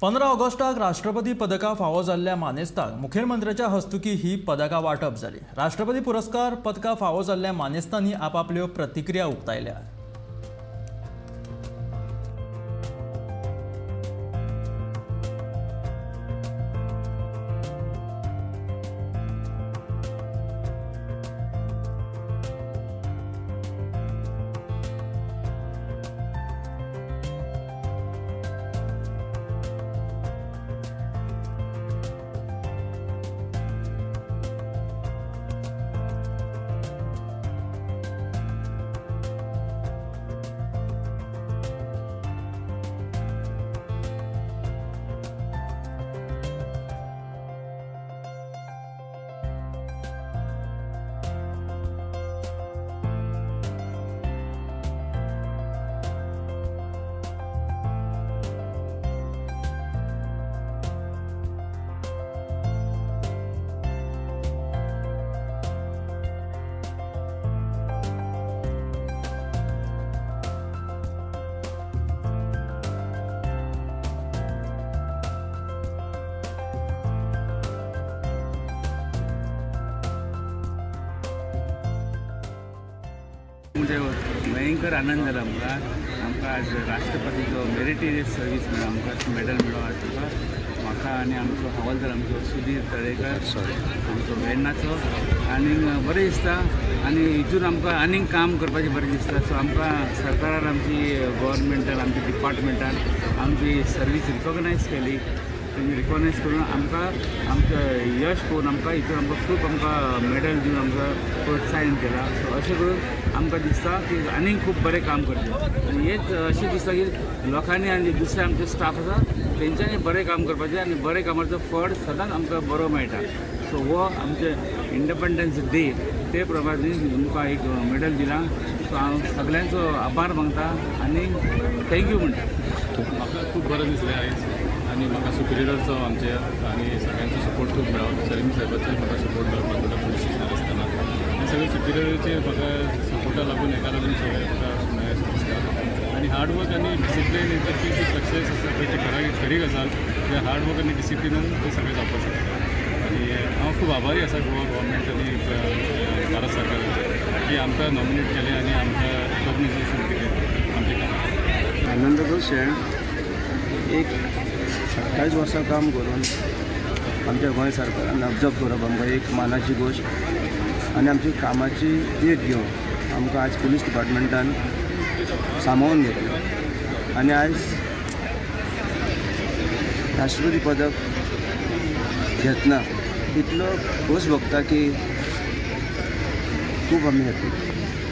15 ऑगस्टाक राष्ट्रपती पदकां फावो जाल्ल्या मानेस्ताक मुखेलमंत्र्याच्या हस्तुकी ही पदकां वांटप जाली. राष्ट्रपती पुरस्कार पदकां फावो जाल्ल्या मानेस्तांनी आपापल्यो प्रतिक्रिया उक्तायल्या. म्हणजे भयंकर आनंद जाला आमकां. आमकां आज राष्ट्रपतीचो मेरिटेरियस सर्वीस म्हणून आमकां मेडल मेळ्ळो आज. तुका, म्हाका आनी आमचो हवालदार आमचो सुधीर तळेकर आमचो वेर्णाचो. आनीक बरें दिसता आनी हितून आमकां आनीक काम करपाचें बरें दिसता. सो आमकां सरकारान, आमची गव्हर्मेंटान, आमच्या डिपार्टमेंटान आमची सर्वीस रिकॉग्नायज केली. तेणी रिकॉग्नायज करून आमकां आमचें यश पळोवन आमकां हितून आमकां खूब आमकां मेडल दिवन आमकां प्रोत्साहन केलां. सो अशें करून आमकां दिसता की आनीक खूब बरें काम करचें आनी हेच अशें दिसता की लोकांनी आनी दुसरे आमचे स्टाफ आसा तेंच्यांनी बरें काम करपाचें आनी बरें कामाचो फळ सदांच आमकां बरो मेळटा. सो हो आमचे इंडिपेंडन्स डे ते प्रमाणे आमकां एक मेडल दिलां. सो हांव सगल्यांचो आभार मागता आनी thank you म्हणटा. म्हाका खूब बरें दिसलें आयज आनी म्हाका सुपिरियराचो आमचे आनी सगळ्यांचो सपोर्ट खूब मेळ्ळो. सलीम साहेबाचो म्हाका सपोर्ट मेळ्ळो म्हाका पुलीस स्टेशनार आसतना आनी सगळे सुपिरियराचे म्हाका सपोर्टा लागून, हेका लागून सगळें म्हाका मेळ्ळें दिसता. आनी हार्डवर्क आनी discipline is the key to success आसा पळय, ती खरी खरी गजाल. ते हार्डवर्क आनी डिसिप्लिनान तें सगळें जावपाक शकता. आनी हांव खूब आभारी आसा गोवा गव्हर्मेंट आनी भारत सरकाराचें की आमकां नॉमिनेट केलें आनी आमकां रिकॉग्निजेशन दिलें आमच्या कामाक. आनंदाचो क्षण. एक 27 वर्सां काम करून आमच्या गोंय सरकारान ऑब्जर्व करप आमकां एक मानाची गोश्ट आनी आमची कामाची देख घेवन आमकां आज पुलीस डिपार्टमेंटान सामावून घेतलें आनी आयज राष्ट्रपती पदक घेतना इतलो खोस भोगता की खूब आमी हॅपी.